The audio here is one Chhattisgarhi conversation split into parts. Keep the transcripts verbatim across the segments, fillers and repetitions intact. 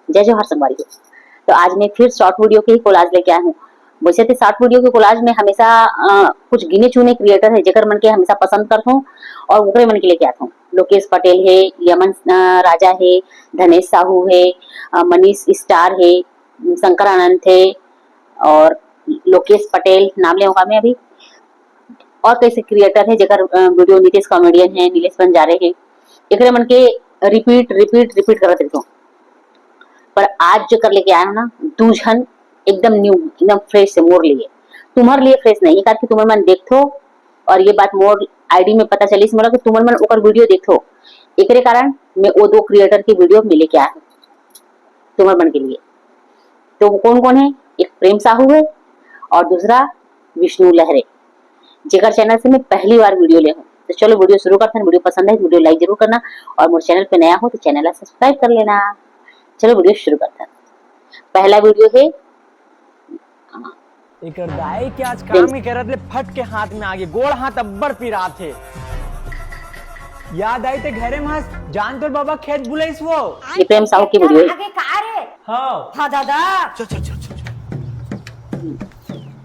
जय जोहार संगवारी हो। तो आज मैं फिर शॉर्ट वीडियो के ही कोलाज लेके आया हूँ। वैसे तो शॉर्ट वीडियो के कोलाज में हमेशा अ, कुछ गिने चुने क्रिएटर है जेकर मन के हमेशा पसंद करथों और ओकरे मन के लेके आथों। लोकेश पटेल है, यमन अ, राजा है, धनेश साहू है, अ, मनीष स्टार है, शंकर आनंद है और लोकेश पटेल नाम ले मैं अभी, और कई से क्रिएटर है जेकर वीडियो, नितेश कॉमेडियन है, नीलेश बंजारे है, एकरे मन के रिपीट रिपीट रिपीट करत रहिथों। पर आज जो कर लेके आया हूँ ना, दू झन एकदम न्यू, एकदम फ्रेश है मोर लिए। तुम्हारे लिए फ्रेश नहीं है, काबर कि तुम्हर मन देखथो और ये बात मोर आईडी में पता चलिस मोला कि तुम्हर मन ओकर वीडियो देखथो, एकरे कारण मैं वो दो क्रिएटर की वीडियो में लेके आया हूँ तुम्हर मन के लिए। तो वो कौन कौन है? एक प्रेम साहू है और दूसरा विष्णु लहरे, जेकर चैनल से मैं पहली बार वीडियो ले हूँ। तो चलो वीडियो शुरू करते हैं। वीडियो पसंद है तो वीडियो लाइक जरूर करना और मोर चैनल पे नया हो तो चैनल ला सब्सक्राइब कर लेना। चलो वीडियो शुरू करते हैं। पहला वीडियो है एकर दाई के आज काम के करत ले फट के हाथ में आगे, गोड़ हाथ अब्बड़ पिरात हे। याद आई ते घरे में हस, जान तोर बाबा खेत बुलाइस वो। ये प्रेम साहू की वीडियो है। आगे का रे? हाँ। हाँ दादा। चल, चल, चल, चल,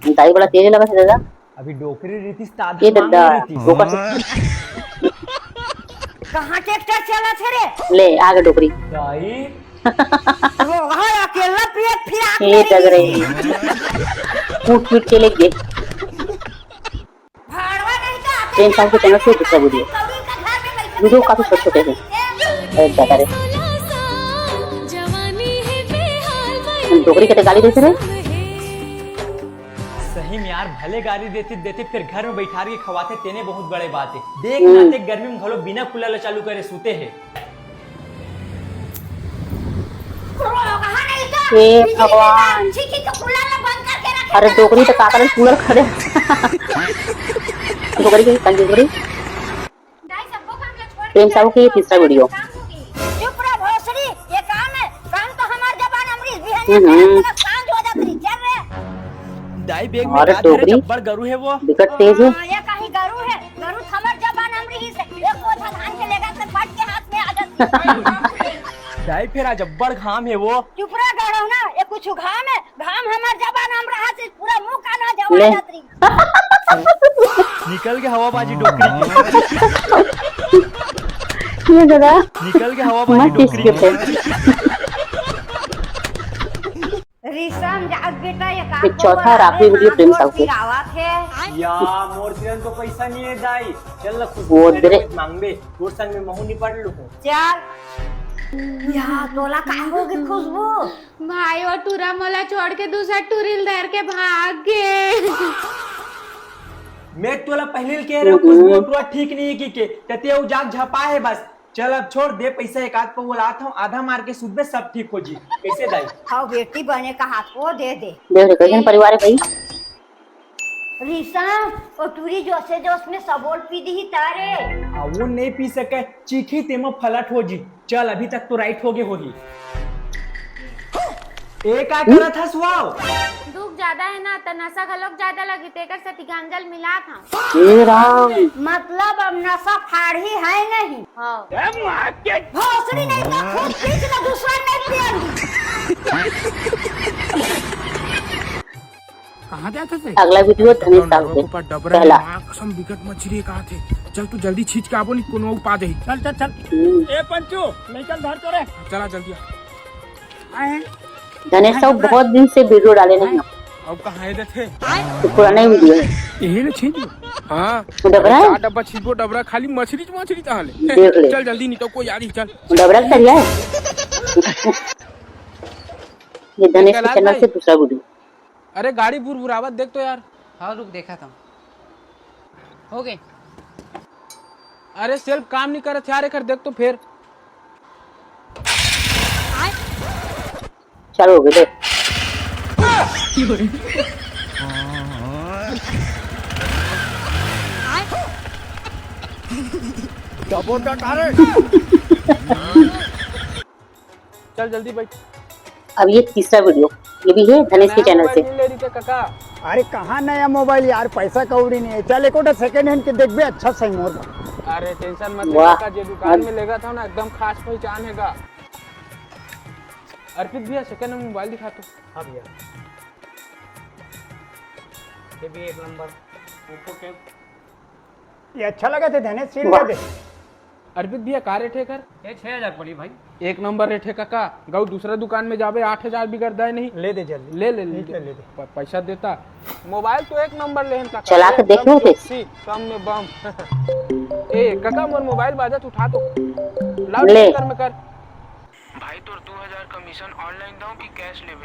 चल। दाई बड़ा तेज लगत हे दादा। अभी डोकरी रीतिस त आधा ये मांग दादा, रीतिस। डोकर से कहाँ ट्रैक्टर चलत हे रे? ले, आगे डोकरी। दाई। रोहा अकेला पियत फिरात ये मेरी। डगरे। कूट पीट के लेके। भाड़वा नहीं तो आते प्रेम साहू के चैनल से दूसरा वीडियो। कौड़ी का घर में बैठे वीडियो बैठे काफी छोटे छोटे हैं। अरे दादा रे। हम डोकरी के ते गाली देते रहे। सही में यार, भले गाली देते देते फिर घर में बैठार के खवाथे, तेने बहुत बड़े बात है। देख हम्म। ना, ते गर्मी में घलो बिना कूलर ला चालू करे सूते है। हे भगवान। अरे डोकरी तो का करे कूलर खड़े। डोकरी के कंजूस डोकरी। प्रेम साहू की ये तीसरा वीडियो। चुप रह भोसड़ी, ये काम है, काम तो हमार जबान अमरी, बिहान हम्म। पूरा सांझ हो जात रही, चल रे। दाई, बेग में अरे का धरे डोकरी, जब्बर गरू है वो। बिकट तेज है। हाँ, ये कहीं गरू है, गरू थमर जबान अमरी ही से, एक बोझा धान के लेगा तो फट के हाथ में आ जाती। दाई, फिर आज अब्बड़ घाम है वो। चुप रह गड़ो ना, ये कुछ घाम है, घाम हमार जबान अमरा से पूरा मुंह कान झवा ले। जात रही। निकल के हवाबाजी डोकरी। ये जगह निकल के हवाबाजी मस्त डोकरी। स्क्रिप्ट है। रिसम जाग बेटा, ये एक चौथा और आखिरी वीडियो प्रेम साहू के। या मोर सिरन तो पैसा नहीं है दाई। चल ना खुशबू वो तेरे दे। कुछ मांगबे, तोर संग में महू निपट लूं। चल। या तोला का हो गई खुशबू? भाई, वो टूरा मोला छोड़ के दूसरा टूरी ल धर के भाग गे। मैं तोला पहले ल कह रहा हूँ, हम्म। खुशबू टूरा ठीक नहीं है कि के, तते वो जाग झपा है बस। चल अब छोड़ दे, पैसा एक आध पौवा लात हूँ, आधा मार के सुतबे, सब ठीक हो जी। कैसे दाई? हाँ बेटी, बने का हाथ को दे दे। देख रे, कैसन परिवार है भाई? रिसम, ओ टूरी जोशे जोश में सबोल पी दी तारे। आ, वो नहीं पी सके, चीखी तेमा फलट हो जी। चल, अभी तक तो राइट हो गए होही। ए, का करत हस वो? दुख ज्यादा है ना, त नशा घलोक ज्यादा लगी, तेकर सेती गांजा ल मिलात हंव। हे राम। मतलब अब नशा फाड़ी है नहीं? हाँ। भोसड़ी नहीं तो खुद पीछ ना दूसरा नहीं पियेंगी। कहाँ जात हस? अगला वीडियो धनेश साहू के। ऊपर डबरा पहला। माँ कसम बिकट मछली का थे। चल तू जल्दी छींच के आबो, नहीं कोनो पा जाही। चल, चल, चल। हम्म। ए पंचू, लइकन धर तो रे। चला जल्दी आ। आए हैं। धनेश साहू बहुत दिन से वीडियो डाले नहीं। अब कहाँ है देखे? तो पुराना ही वीडियो है। यही ना छींच। हाँ। वो डबरा है? चार डब्बा छींचबो, डबरा खाली मछली, मछली कहाँ ले? देख ले। चल जल्दी, नहीं तो कोई आ रही, चल। वो डबरा के तरिया है? ये धनेश के चैनल से दूसरा वीडियो। अरे गाड़ी बुरबुरावत देख तो यार। हाँ, रुक, देखा था। हो गए। अरे सेल्फ काम नहीं करत यार, एकर देख तो फिर। चालू हो गए, देख। डबो डट, अरे। चल जल्दी बैठ। अब ये तीसरा वीडियो, ये भी है धनेश के नया चैनल से। मोबाइल नहीं ले रही थे काका? अरे कहाँ नया मोबाइल यार, पैसा कौड़ी नहीं है। चल एको ठो सेकंड हैंड के देखबे, अच्छा सही मोर बा। अरे टेंशन मत ले वाह। काका, जे दुकान में लेगा था ना एकदम खास पहचान है गा। अर्पित भैया, सेकंड में मोबाइल दिखा तो। हाँ भैया, ये भी एक नंबर। ओप्पो के। ये अच्छा लगा थे धनेश, सील वाह। दे दे। अर्पित भैया, का रेट हे एकर? ये छह हजार पड़ी भाई। एक नंबर रेट हे काका। गऊ दूसरा दुकान में जाबे, आठ हजार बिगड़ दे नहीं। ले दे जल्दी। ले, ले, ले, ठीक ले। है, ले दे। प-, पैसा देता। मोबाइल तो एक नंबर लेहन काका, चला के एकदम देख लो फिर। चौकसी, कम में बम। ए काका, मोर मोबाइल बाजत, उठा तो। लाउड ले। स्पीकर में कर। भाई, तोर दो हजार कमीशन ऑनलाइन दऊं कि कैश लेबे?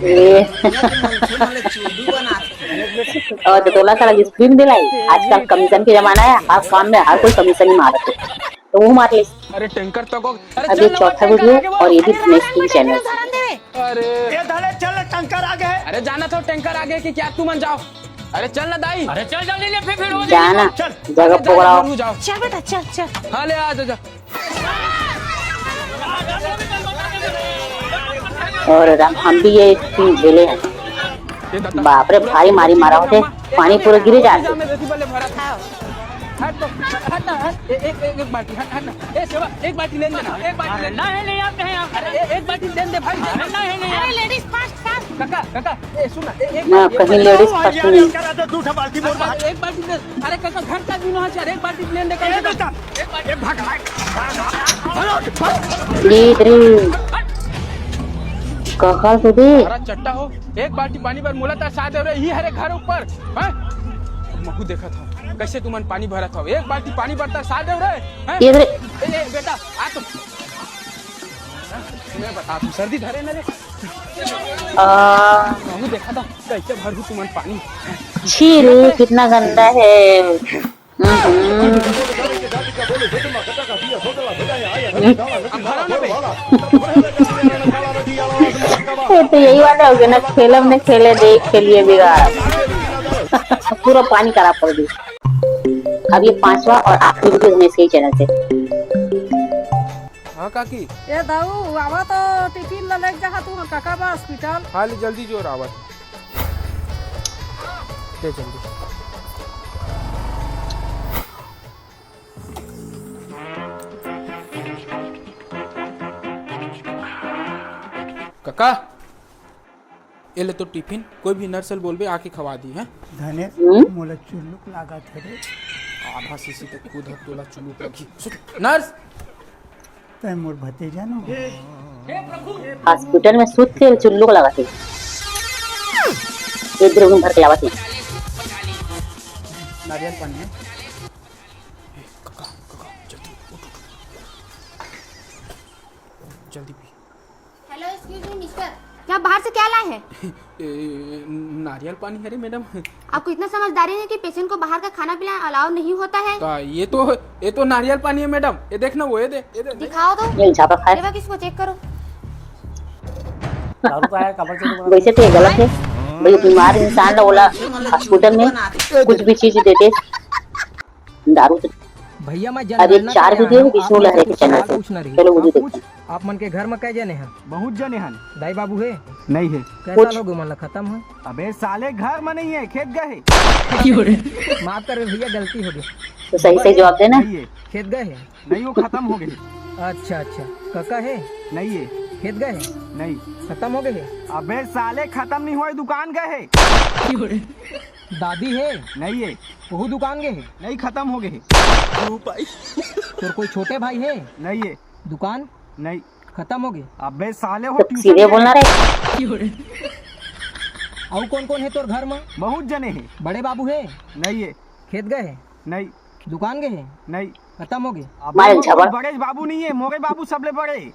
ए। और तो तोला साला स्क्रीन दिलाई, आजकल कमीशन के जमाना है, हर काम में हर कोई कमीशन ही मारत है, तो वो मार ले। अरे टैंकर तक हो। अरे अब ये चल ना, चौथा टैंकर वीडियो आगे वो। और ये भी नेक्स्ट चैनल। अरे ए धले चल, टैंकर आ गए। अरे जाना था टैंकर आगे कि क्या, तू मन जाओ। अरे चल ना दाई। अरे चल जल्दी ले, फिर फिर हो जाएगी। जाना, चल। जगह अरे जा, पकड़ाओ। घरू जाओ। चल बेटा, चल, चल। हाँ ले आ जा, जा। और राम, हम भी ये चीज झेले हैं। बाप रे, भारी मारी मारा होते, पानी पूरा गिरे जाते। हट तो, हट ना, हट। ए, एक, एक, एक बाल्टी, हट, हट ना। ए, सेवा, एक बाल्टी लेने देना, एक बाल्टी लेने। नहीं, नहीं, आप कहें, आप अरे, ए, एक बाल्टी लेने दे भाई। नहीं, नहीं, नहीं, अरे, आप लेडीज फर्स्ट, फर्स्ट। काका, काका, ए, सुन ना, ए, एक ना, बाल्टी, एक कहीं बाल्टी। लेडीज फर्स्ट नहीं। अरे, एक बाल्टी दे। अरे, काका, घर का भी ना, यार, एक बाल्टी लेने दे, कम से कम। ये भगवान। ये तेरी काका से दे। अरे चट्टा हो, एक बाल्टी पानी बर मोला तरसा दे रे, ही हरे घर ऊपर, हैं? महू देखत हव, कैसे तुमन पानी भरत हव, एक बाल्टी पानी बर तरसा दे रे, हैं? ये रे। ए, ए, बेटा, आ तो। मैं बता तू, सर्दी धरे न रे। आ। महू देखत हव, कैसे भरहू तुमन पानी। छी रे, कितना गंदा है। हम्म। ये तो यही वाले हो गए ना, खेलम ने खेले देख के लिए बिगाड़। पूरा पानी खराब कर दी। अब ये पांचवा और आखिरी वीडियो हमें इसके ही चैनल से। हाँ काकी। ए दाऊ, आवा तो टिफिन ला लेके जा तू काका बा हॉस्पिटल। हाँ ले जल्दी जोर आवा। दे जल्दी। काका, ए ले तो टिफिन, कोई भी नर्स ल बोलबे आके खवा दी, हैं? धनेश, हम्म? मोला चुल्लुक लागत हे रे। आधा शीशी तो खुद ह तोला चुल्लुक लगी। सुन, नर्स, तै मोर भतीजा नो। हॉस्पिटल में सूत के चुल्लू को लगाते। एक ड्रम भर के लावत है। नारियल पानी है। ए, काका, काका, जल्दी उठ, उठ, उठ। जल्दी पी। Hello, excuse me, mister, क्या बाहर से क्या लाए हैं? ए, नारियल पानी है रे मैडम। आपको इतना समझदारी नहीं कि पेशेंट को बाहर का खाना पीना अलाउ नहीं होता है? का ये तो, ये तो नारियल पानी है मैडम। ये देख ना, वो ये दे, ये दे। दिखाओ तो। ये झापा खाए। ये किसको चेक करो। दारू का है, कमर से तो वैसे तो ये गलत है भाई, बीमार इंसान ला ओला हॉस्पिटल में कुछ भी चीज देते, दारू से। भैया, मैं अब एक जनगणना चार करने वीडियो आया हूँ, विष्णु आप मन लहरे से के कुछ चैनल सवाल से। पूछना रही। चलो, वो भी देखते हैं। आप मन के घर में कै जने हैं? बहुत जने हन। दाई बाबू है? नहीं है। कैसा कुछ लोग मन ला खत्म है? अबे साले, घर में नहीं है, खेत गए है। माफ कर भैया, गलती हो गई। तो सही सही जवाब देना। नहीं है। खेत गए है? नहीं, वो खत्म हो गए। अच्छा अच्छा। काका है? नहीं है। खेत गए है? नहीं। खत्म हो गए है? अबे साले, खत्म नहीं हुआ, दुकान गए है। दादी है? नहीं है। वहू दुकान गए है? नहीं, खत्म हो गए है। तोर कोई छोटे भाई है? नहीं है। दुकान? नहीं। खत्म हो गए? अबे साले, वो तो ट्यूशन सीधे गए बोलना है। रे। अउ कौन कौन है तोर घर में? बहुत जने हैं। बड़े बाबू है? नहीं है। खेत गए है? नहीं। दुकान गए है? नहीं। खत्म हो गए? अबे मारे वो झगड़। बड़े बाबू नहीं है, मोरे बाबू सबले बड़े।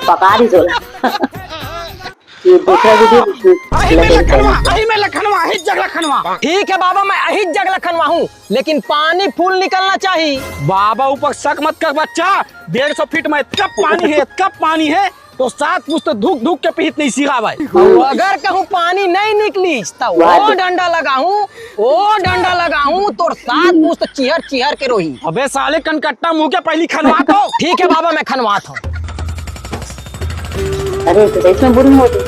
पका दी झोला। ये दूसरा वीडियो विष्णु लगे चैनल पे। अही में लखनवा, अही जग लखनवा। ठीक है बाबा, मैं अही जग लखनवा हूँ, लेकिन पानी फुल निकलना चाहिए। बाबा ऊपर शक मत कर बच्चा, डेढ़ सौ फीट में इतना पानी है, इतना पानी है, तो सात पुस्त धुक धुक के पीत नहीं सीखा भाई। अगर कहूँ पानी नहीं निकली, तो वो डंडा लगाऊं, वो डंडा लगाऊं, तो सात पुस्त चिहर चिहर के रोही। अबे साले कनकट्टा मुंह के, पहली खनवा तो। ठीक है बाबा, मैं खनवात हूँ। अरे, तो इसमें बोरिंग होती।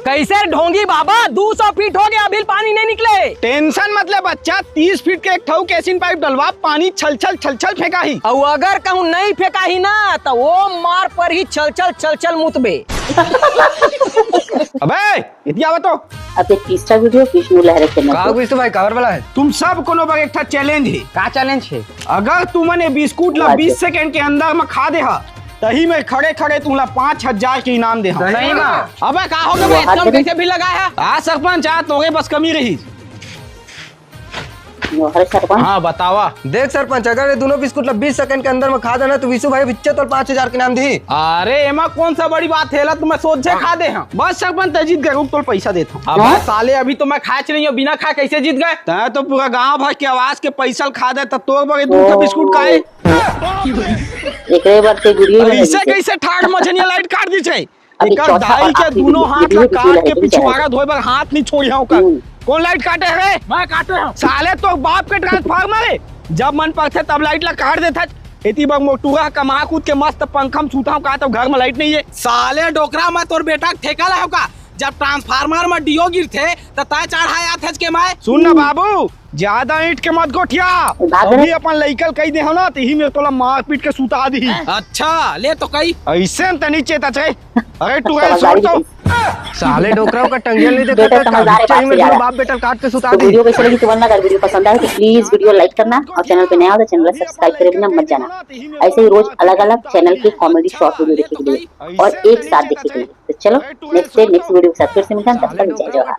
कैसे ढोंगी बाबा, दू सौ फीट हो गया, अभी पानी नहीं निकले। टेंशन मत ले बच्चा, तीस फीट के एक ठऊ केसिन पाइप डलवा, पानी छल छल छल छल फेंकाही। अउ अगर कहूँ नहीं फेंकाही ना, तो वो मार पर ही छल छल छल छल मुतबे। अबे, इतिया बतो। अब एक तीसरा वीडियो विष्णु लहरे के का नजर। विष्णु भाई, काबर वाला है? तुम सब कोनो बर एक ठा चैलेंज है। का चैलेंज है? अगर तुमन ये बिस्कुट ला वाह जी। बीस सेकंड के अंदर में खा दे हा, तही में खड़े खड़े तुमला पाँच हजार के इनाम दे हा। नहीं माँ। अबे का हो गया वो बे? हाथ इतना में कैसे भी लगा है? आ सरपंच, आ तोरे बस कमी रही। वो हरे सरपंच। हाँ, बतावा। देख सरपंच, अगर ये दोनों बिस्कुट ला बीस सेकंड के अंदर में खा देना, तो विशु भाई बिच्चे तोल पाँच हजार के इनाम दी। अरे, एमा कौन सा बड़ी बात है, ला तो मैं सोझे खा दे हाँ। बस सरपंच, तै जीत गए, रुक, तोल पैसा देता हूँ। अब हाँ? साले, अभी तो मैं खाए चली हूँ, बिना खाए कैसे जीत गए? तै तो पूरा गांव भर के आवाज के पैसा खा दे, तब तोर बड़े दूध का ओ। बिस्कुट खाए। एकरे बार ते वीडियो ही बना ऐसे दी। कैसे ठाठ मछनिया लाइट काट दी छै? अभी एकर चौथा दाई और के आखिरी दोनों वीडियो, हाथ वीडियो, ला वीडियो काट के लगे पिछवाड़ा चला। धोए बर हाथ नहीं छोड़ी हूँ का। हम्म। कौन लाइट काटे है रे? मैं काटे हूँ। साले तो बाप के ट्रांसफार्मर है, जब मन पड़थे तब लाइट ला काट देथे। एती बर मोटुआ कमा कूद के मस्त पंखा में सूता हूँ का, तो घर में लाइट नहीं है। साले डोकरा, मैं तोर बेटा के ठेका ला हूँ का? जब ट्रांसफार्मर में डियो गिरथे, त तय चढ़ाए आथेच के मैं। सुन ना बाबू, ज्यादा ईंट के मत गोठिया। भाग रे। अभी अपन लइका ल कही दे हो ना, त ही मेरे तोला मारपीट के सुता दी। अच्छा, ले तो कही। ऐसे न तनी चेता छै। अरे तू समझदारी छोड़ तो। साले डोकरा का टंगिया नहीं देखा बेटा था, समझदार है, बिच्चा ही बाप से मेरे ज्यादा। बाप बेटा काट के सुता तो दी। वीडियो कैसे लगी, कमेंट में कर। वीडियो पसंद आए तो प्लीज वीडियो लाइक करना और चैनल पे नया हो तो चैनल को सब्सक्राइब करे बिना मत जाना। ऐसे ही रोज अलग-अलग चैनल के कॉमेडी शॉर्ट वीडियो देखने के लिए और एक साथ देखने के लिए। तो चलो, नेक्स्ट डे, नेक्स्ट वीडियो के साथ फिर से मिलते हैं। तब तक जय जोहार।